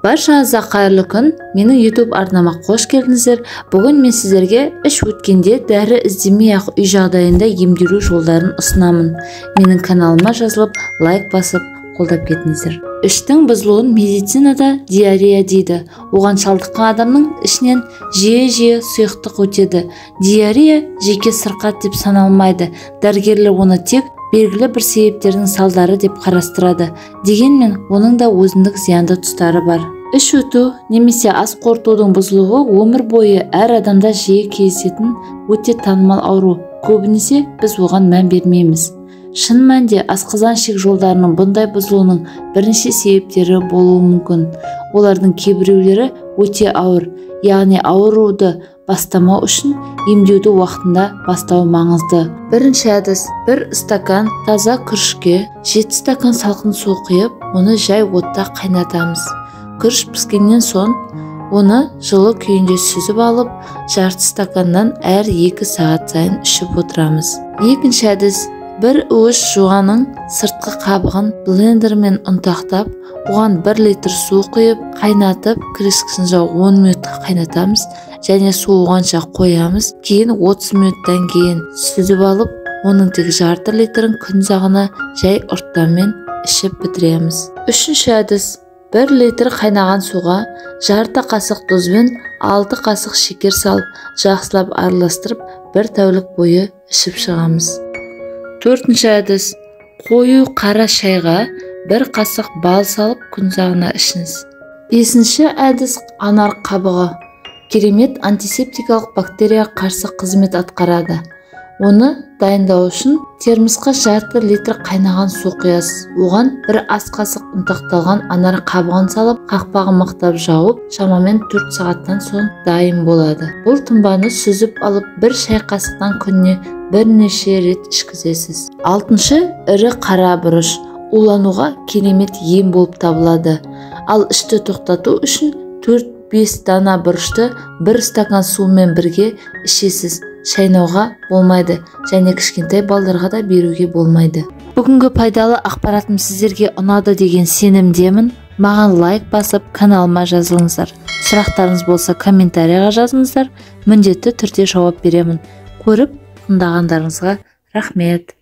Баршаңызға қайырлы күн. Менің YouTube арнама қош келдіңіздер. Бүгін мен сіздерге іш өткенде дәрі іздемей-ақ үй жағдайында емделу жолдарын ұсынамын. Менің каналыма жазылып, лайк басып, қолдап кетіңіздер. Іштің бұзылуын медицинада диарея дейді. Оған шалдыққан адамның ішінен жиі-жиі сұйықтық өтеді. Диарея жеке сырқат деп саналмайды. Дәрігерлер оны тек белгілі бір себептердің салдары деп қарастырады. Дегенмен оның да өзіндік зиянды тұстары бар. Іш өту немесе ас қорытудың бұзылуы өмір бойы әр адамда жиі кездесетін өте танымал ауру. Көбінесе біз оған мән бермейміз. Шын мәнінде асқазан-ішек жолдарының бұндай бұзылуының бірнеше себептері болуы мүмкін. Олардың кейбіреулері өте ауыр, яғни ауруды бастамау үшін емдеуді уақытында бастау маңызды. Бірінші әдіс: бір стакан таза күрішке 7 стакан салқын су құйып, оны жай отта қайнатамыз. Күріш піскеннен соң оны жылы күйінде сүзіп алып, жарты стаканнан әр 2 сағат сайын ішіп отырамыз. Екінші әдіс: бір уыс жуғаның сыртқы қабығын блендермен ұнтақтап, оған 1 литр су құйып, қайнатып, крышкасын жауып 10 минутқа қайнатамыз және суығанша қоямыз. Кейін 30 минуттан кейін сүзіп алып, оның тек жарты литрін күн ұзағына жай ұрттаммен ішіп бітіреміз. Үшінші әдіс: 1 литр қайнаған суға жарты қасық тұз бен 6 қасық шекер салып, жақсылап араластырып, бір тәулік бойы ішіп шығамыз. Төртінші әдіс: қою қара шайға 1 қасық бал салып, күн ұзағына ішіңіз. Бесінші әдіс: анар қабығы. Керемет антисептикалық бактерияға қарсы қызмет атқарады. Оны дайындау үшін термосқа жарты литр қайнаған су құясыз. Оған бір ас қасық ұнтақталған анар қабығын салып, қақпағын мықтап жауып, шамамен 4 сағаттан соң дайын болады. Бұл тұнбаны сүзіп алып, бір шай қасықтан күніне бірнеше рет ішкізесіз. Алтыншы, ірі қара бұрыш улануға керемет ем болып табылады. Ал ішті тоқтату үшін 4-5 дана бұрышты бір стакан сумен бірге ішесіз. Шайнауға болмайды және кішкентай балдарға да беруге болмайды. Бүгінгі пайдалы ақпаратым сіздерге ұнады деген сенімдемін. Маған лайк басып, каналыма жазылыңыздар. Сұрақтарыңыз болса комментарийға жазыңыздар. Міндетті түрде жауап беремін. Көріп тыңдағандарыңызға рахмет.